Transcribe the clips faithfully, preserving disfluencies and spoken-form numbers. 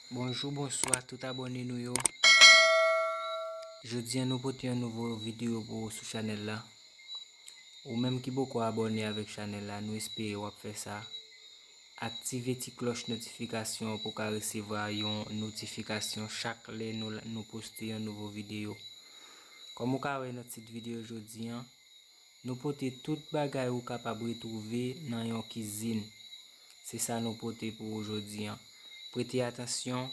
Bonjou, bonswa tout abòne nou yo. Jodi a nou pote yon nouvo videyo pou ou sou chanèl la. Ou menm ki poko abòne avèk chanèl la, nou espere w ap fè sa. Aktive ti klòch notifikasyon an pou w ka resevwa yon notifikasyon chak lè nou, nou poste yon nouvo videyo. Kòm ou ka wè nan tit videyo jodi a, nou pote tout bagay ou kapab retwouve nan yon kizin. Se sa nou pote pou ou jodi a. Prete atansyon,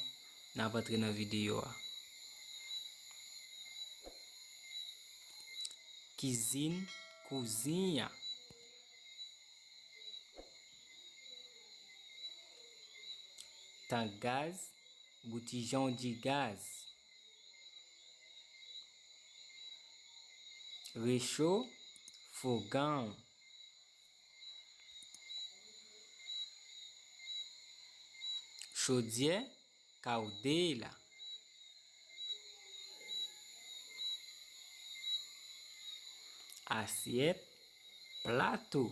n ap antre nan videyo a. Kizin, kouzin an. Tank gaz, bouti jan w di gaz. Recho, fogan w. Chodyè, kawdela. Asyèt, plato.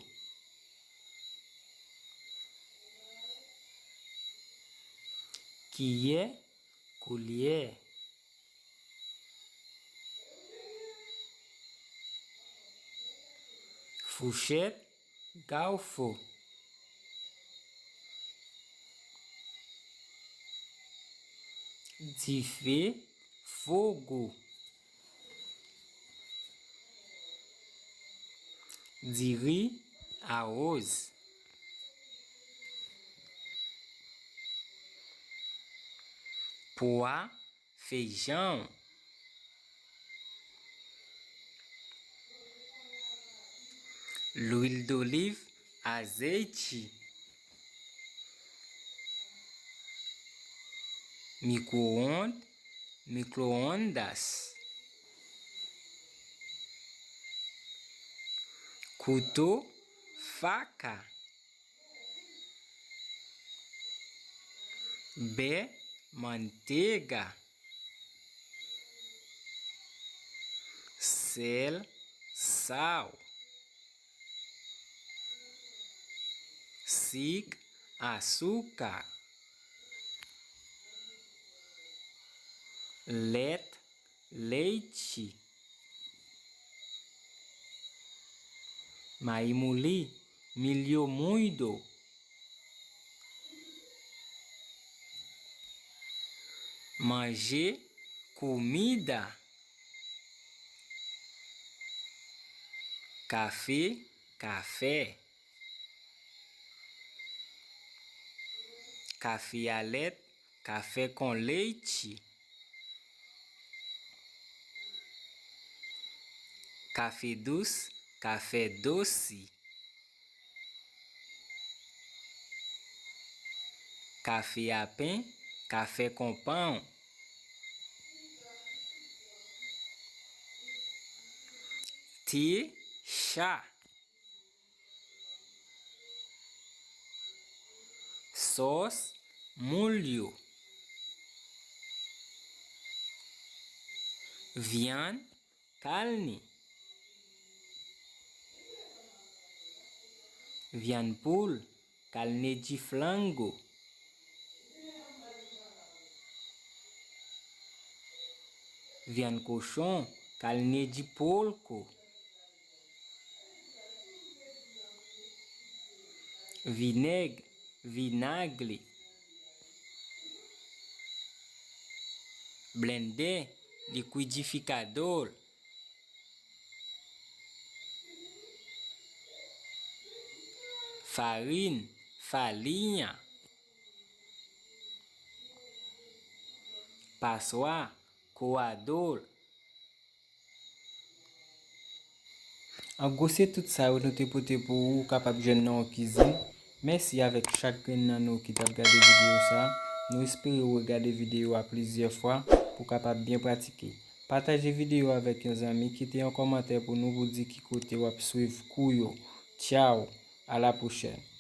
Kiyè, koulyè. Fouchèt, gawfo. Dife, fogo. Diri, awoz. Pwa, fejan. Lwil doliv, azeite. Mikwo-ond, micro-ondas. Kouto, faka. Bè, mantega. Sèl, sal. Sik, asuka. Lèt, leite. Mayi mouli, milho moído. Manje, comida. Kafe, kafè. Kafe a lèt, café com leite. Kafe dous, café doce. Kafe a pen, café com pão. Te, chá. Sòs, molho. Vyann, carne. Vyann poul, carne de frango. Vyann kochon, carne de porco. Vinèg, vinagre. Blendè, liquidificador. Farin, farinha. Paswa, coador. An gwo, se tout sa yo nou te pote pou ou, ou kapab jwenn nan yon kizin. Mèsi avèk chak grenn nan nou ki t ap gade videyo sa. Nou espere ou regade videyo a plizyè fwa pou w kapab byen pratike. Pataje videyo a avèk yon zanmi, kite yon kòmantè pou nou pou di ki kote w ap swiv kou yo. Tchaw, a la pwochèn.